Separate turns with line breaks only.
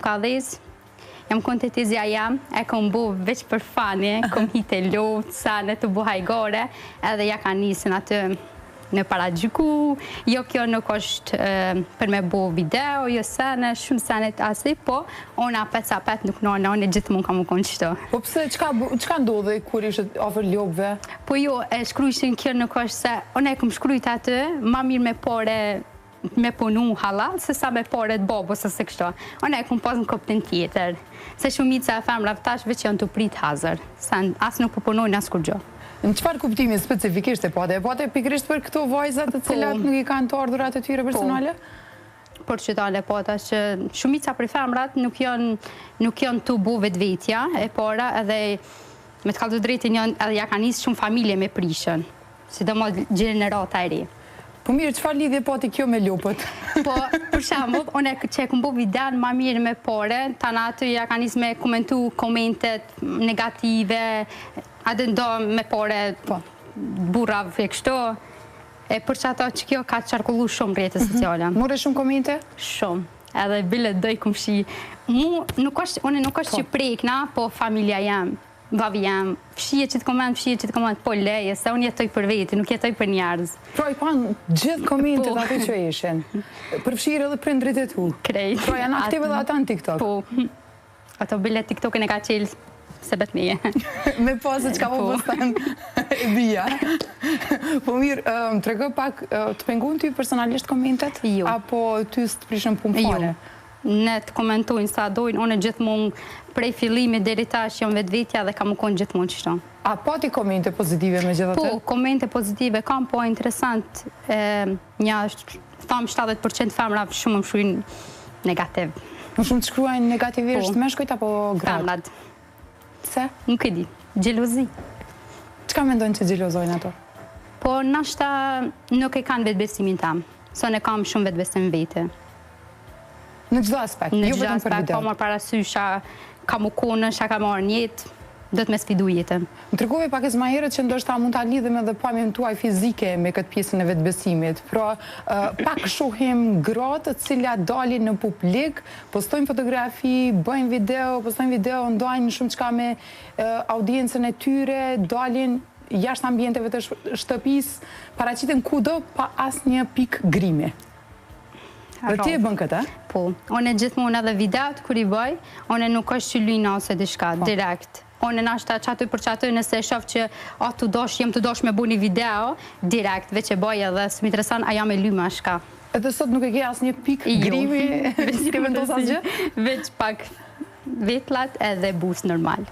Ka dhez, jam kon te tezja jem, e kom bo veç për fani, kom hi te lopët, sene tu bo hajgare, edhe ja ka nisën aty me paragjyku, jo kjo nuk është për me bo video, jo sene, shumë sene asi, po unë apet sa apet nuk nalna, unë gjithmonë kam me konë qëto.
Po pse, çka, çka ndodhi kur ishe afër lopëve?
Po jo, e shkrujshin kjo nuk është se, unë e kom shkrujt aty, ma mirë me pare me punu hallall se sa me pare të babës ose kështu. Unë e kom pas në kuptim tjetër. Se shumica e femrave tash veç janë tu prit hazër. Se as nuk po punojnë as kurgjo.
Në çfarë kuptimi specifikisht e pate? E pate pikërisht për këto vajza të po. cilat nuk i kanë të ardhurat e tyre po. personale?
Por që tale pata që shumica prej femrat nuk janë nuk janë tu bo vetvetja e para edhe me të kallzu të drejtën janë edhe ja ka nisë shumë familje me prishën. Sidomos gjenerata e re.
Po mirë, çfarë lidhje pati kjo me lopët?
Po, për shembull, unë që e kom bo videon ma mirë me pare, tana aty ja ka nis me komentu komentet negative, a din do me pare po. burrav e kështu. E për qato që kjo ka qarkullu shumë rrjete mhm. sociale.
More shumë komente?
Shumë. Edhe bile do i kom fshi. Mu nuk është, unë nuk është po. që prekna, po familja jem. Babi jem, fshije qit koment, fshije qit koment, po leje, se unë jetoj për veti, nuk jetoj për
njerëz. Pra i panë gjithë komentet po. aty që ishin, përfshirë edhe prindrit e tu.
Krejt.
Pra janë aktive edhe ata në TikTok.
Po, ato bile TikTokin e ka qelë se bet meje.
Me pa se çka po, po poston e bija. Po mirë, më trego pak, të pengun ty personalisht komentet?
Jo.
Apo ty s'të prishën punë
jo. fare? Jo. Le të komentojnë sa dojnë, unë gjithmonë prej fillimit deri tash jam vetvetja dhe kam me konë gjithmonë qështu.
A pati komente pozitive megjithatë?
Po, komente pozitive kam, po interesant, nja tham 70% femra shumë më shkrujnë
negativ. Më shumë të shkruajnë negativisht po. meshkujt apo gratë?
Femrat.
Pse?
Nuk e di. Xhelozi.
Çka mendojnë që xhelozojnë ato?
Po nashta nuk e kanë vetëbesimin tem. Se unë kam shumë vetëbesim në vete.
Në çdo aspekt, jo vetëm për
video. Pa marrë parasysh a ka mu konën, a ka marrë në jetë, do të me sfidu
jetën. Më tregove pakëz ma herët që ndoshta mund ta lidhim edhe pamjen tuaj fizike me këtë pjesën e vetëbesimit. Pra, pak shohim gra të cilat dalin në publik, postojnë fotografi, bëjnë video, postojnë video, ndajnë shumëçka me audiencën e tyre, dalin jashtë ambienteve të shtëpisë, paraqiten kudo pa asnjë pikë grimi. Dhe ti e bën këtë?
Po, unë gjithmonë edhe videot kur i bëj, unë nuk është që lyna ose diçka, po. direkt. Unë nashta qaty për qaty nëse e shoh që a tu dosh, jam tu dosh me bu një video, direkt, veç e bëj edhe s'më intereson a jam e lyme a
shka. Edhe sot nuk e ke asnjë pikë jo. grimi, s'ke vendos asgjë?
Veç pak vetllat edhe buzë normal.